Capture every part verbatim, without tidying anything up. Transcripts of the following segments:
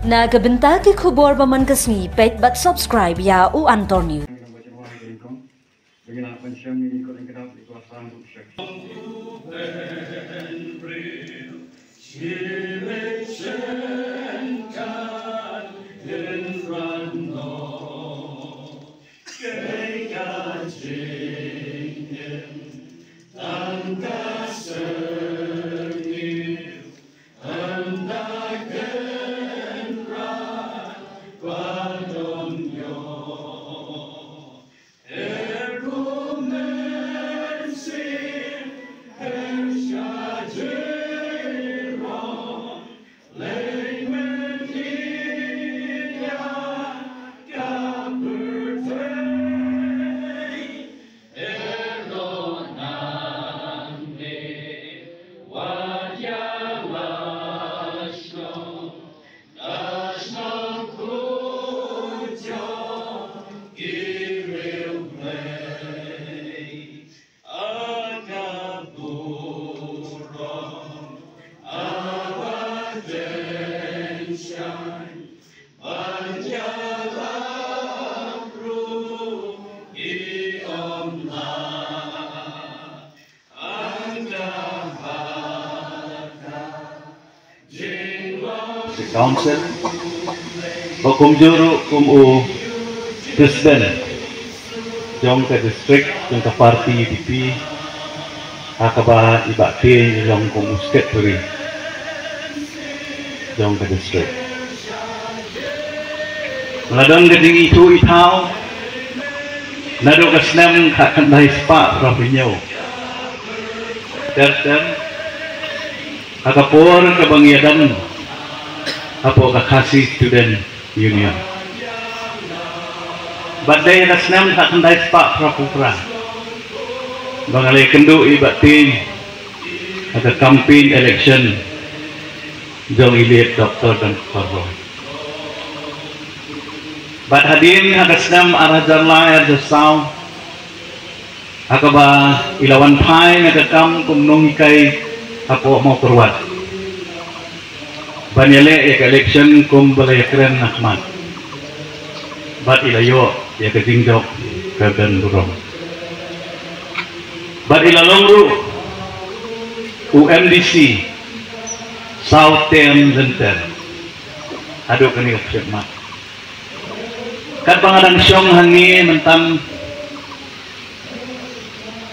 Na ka bynta ki khubor ba man ka sngi, peit bad subscribe ïa U Antor News. The Council, ba kumjuh ruh kum u President jong ka district, jong ka party U D P, ha kaba i Bah Tieng i long kum u Secretary jong ka district. Nga la don ka jingithuh ithaw naduh ka snem khatkhyndai spah phra phew hynñiew ter ter, ha ka por kaba ngi ïadon hapoh ka Khasi Student Union. Bad dei ha ka snem khatkhyndai spah phra phew phra ba nga la ïakynduh ïa i Bah Tieng ha ka campaign election jong i late Doctor Don Kpar Roy. Bad hadien ha ka snem ar hajar lai, ar hajar saw, ha kaba i la wan phai na ka kam kum nonghikai hapoh Mawkyrwat ban ïaleh ïa ka election kum ba la ïakren ha khmat. Bad i la ïoh ïa ka jingjop ka kyrdan burom. Bad i la long ruh u M D C saw term lynter haduh kane ka khmat. Katba nga dang shong hangne mynta,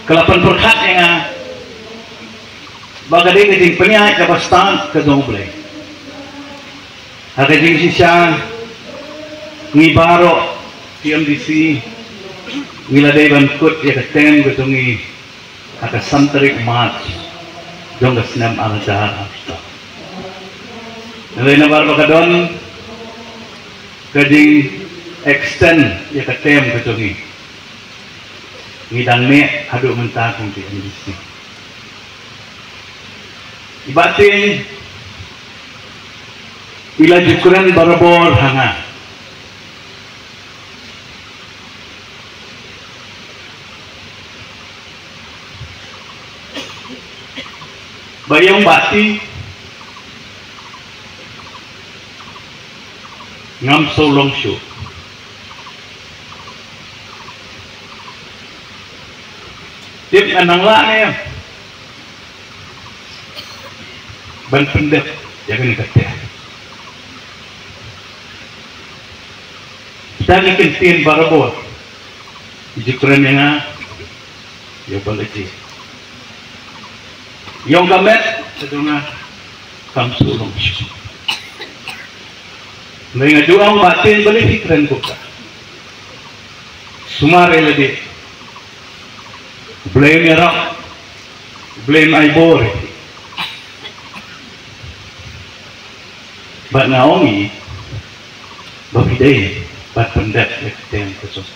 ka la pynpyrkhat ïa nga ba ka dei ka jingpynïaid kaba stad ka jong U Blei. Ha ka jingshisha, ngi baroh ki M D C ngi la dei ban kut ïa ka term ka jong ngi ha ka san tarik March jong ka snem ar hajar arphew. Hynrei namar ba ka don ka jing extend ïa ka term ka jong ngi, ngi dang neh haduh mynta kum ki M D C. I Bah Tieng i la ju kren barabor ha nga ba ïa u Bah Tieng ngam shu long shuh. Tip nga nang lah ne ban pyndep ïa kane ka teh. Kita ki kyntien barabor, i ju kren ïa nga, ïa u Bah Lajie. Ïa u ka met, ka jong nga kam shu long shuh. Hynrei nga ju ong Bah Tieng, balei phi kren kumta? Sumar ïa lade. Blame ïa rok. Blame ai bor. Bad nga ong ïa i ba phi dei ban pyndep ïa ka term ka jong.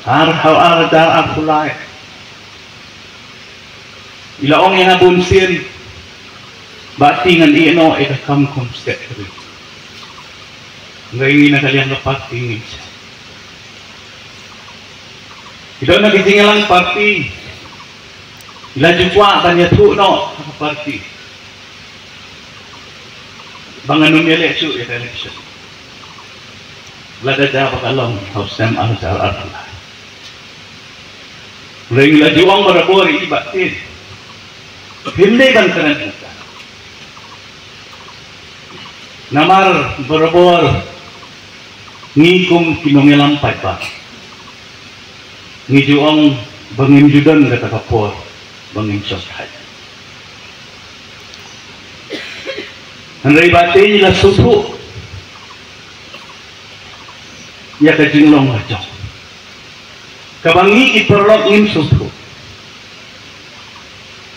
Ar hajar arphew lai i la ong ïa nga bun sien ba ti ngan ïeh noh ïa ka kam kum secretary. Nga ïeng na ka liang ka party ngi. Ki don na ki jingïalang party. La ju kwah ban ïathuh noh ha ka party. ba ngan ym ïaleh shuh ïa ka election. Lada da ba ka long ha u snem ar hajar arphew lai. Hynrei ngi la ju ong barabor ïa i Bah Tien, phim dei ban kren ïa ka. Namar barabor ngi kum ki nongïalam paidbah ngi ju ong ba ngim ju don kata ka por ba ngin shongthait. Hynrei Bah Tien, ngi la sngewthuh ïa ka jinglong ka jong, kaba ngi ki paralok ngim sngewthuh,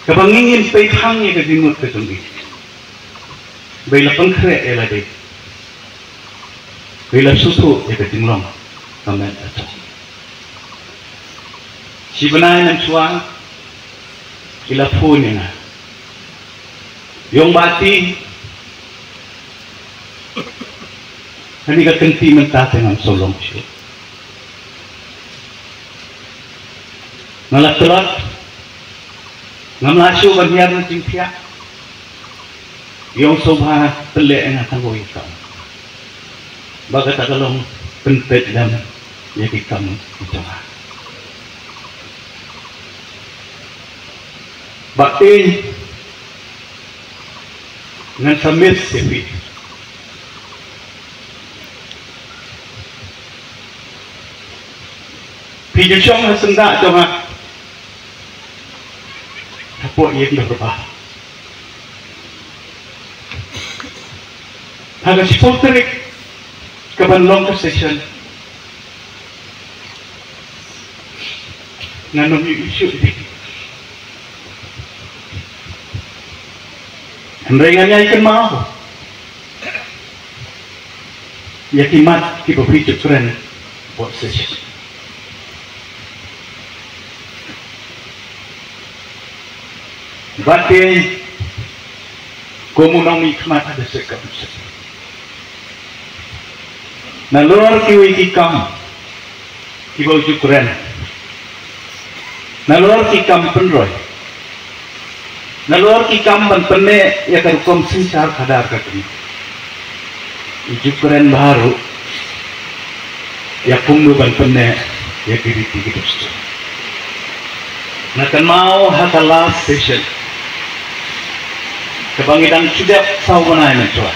kaba ngi ngim peit thang ïa ka jingmut ka jong ngi. Ba i la pynkhreh ïa lade, ba i la sngewthuh ïa ka jinglong ka met ka jong. Shi bnai mynshuwa i la phone ïa nga, ïong Bah Tien, kane ka kynti mynta te ngam sngewlong shuh. Nga la tlot, ngam lah shuh ban hiar na jingphiah. Ïong sngewbha pynleh ïa nga tang kawei ka kam, ba kata ka long pynpeit lem ïa ki kam ki jong nga. Bah Tien, ngan sa miss ïa phi. Phi ju shong ha syndah jong nga hapoh ïing dorbar. Ha ka shiphew tarik kaban long ka session, ngan ym ïohi shuh ïa phi. Hynrei ngan ïai kynmaw ïa ki mat kiba phi ju kren bad shisha. Bad te kum u nongmihkhmat ha district council, nalor kiwei ki kam kiba u ju kren, nalor ki kam pynroi, nalor ki kam ban pynneh ïa ka rukom synshar khadar ka jong ngi, u ju kren bha ruh ïa kumno ban pynneh ïa ki riti ki dustur. Nga kynmaw ha ka last session kaba ngi dang shu dep saw bnai mynta,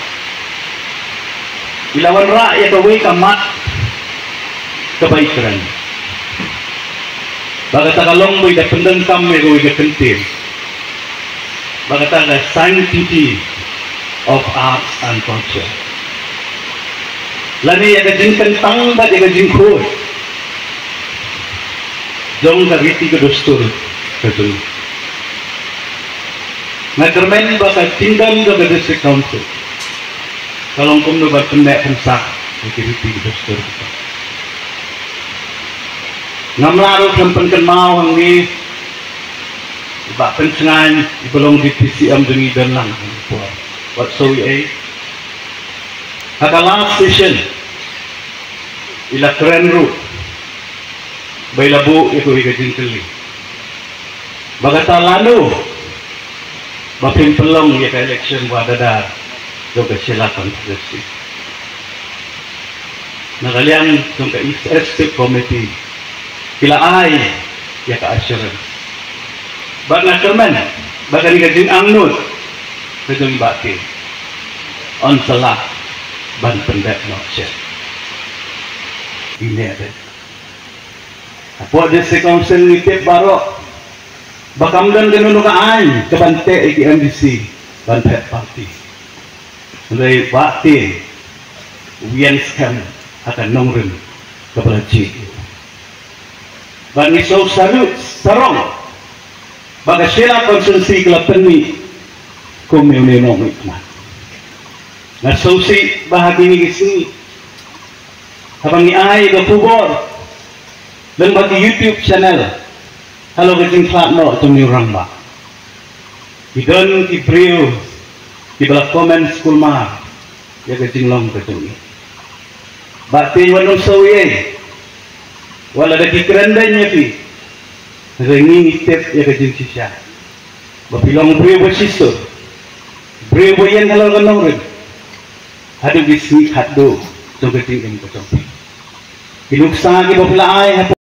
i la wanrah ïa kawei ka mat kaba i kren, ba kata ka long ba i da pyndonkam ïa kawei ka kyntien, ba kata ka sanctity of arts and culture, lane ïa ka jingkyntang bad ïa ka jingkhuid jong ka riti ka dustur ka jong ngi. Nga kyrmen ba ka jingdon jong ka district council ka long kumno ban pynneh pynsah ïa ki riti ki dustur. Ngam lah ruh ban pynkynmaw hangne i Bah Pynsngain, iba long D P C M jong ngi, don lang ha kane ka por. Wat shu ïa, ha ka last session i la kren ruh ba i la buh ïa kawei ka jingkylli, ba kata lano ba phin pynlong ïa ka election Wahidadar jong ka Shella constituency. Na ka liang jong ka executive committee ki la ai ïa ka assurance, bad nga kyrmen ba kane ka jingangnud ka jong i Bah Tien yn sa lah ban pyndep noh shen. Ine de, hapoh district council ngi tip baroh ba kam don kano kano ka aiñ kaban teh ïa ki M D C ban phet party. Hynrei Bah Tien u ïeng skhem ha ka nongrim kaba la jied. Bad ngi sngewsarong ba ka Shella constituency ka la pynmih kum ïa une u nongmihkhmat. Nga sngewsih ba ha kine ki sngi haba ngi ai ka khubor lyngba ki YouTube channel halor ka jingkhlad noh jong une u rangbah, ki don ki briew kiba la comment skulmar ïa ka jinglong ka jong ngi. Bah Tien, wat nym sngew ei ei, wat lada ki kren beiñ ïa phi, hynrei ngi ngi tip ïa ka jingshisha ba phi long briew ba shisha, briew ba ïeng halor ka nongrim, haduh ki sngi khatduh jong ka jingim ka jong phi. Ki nuksa kiba phi la ai ha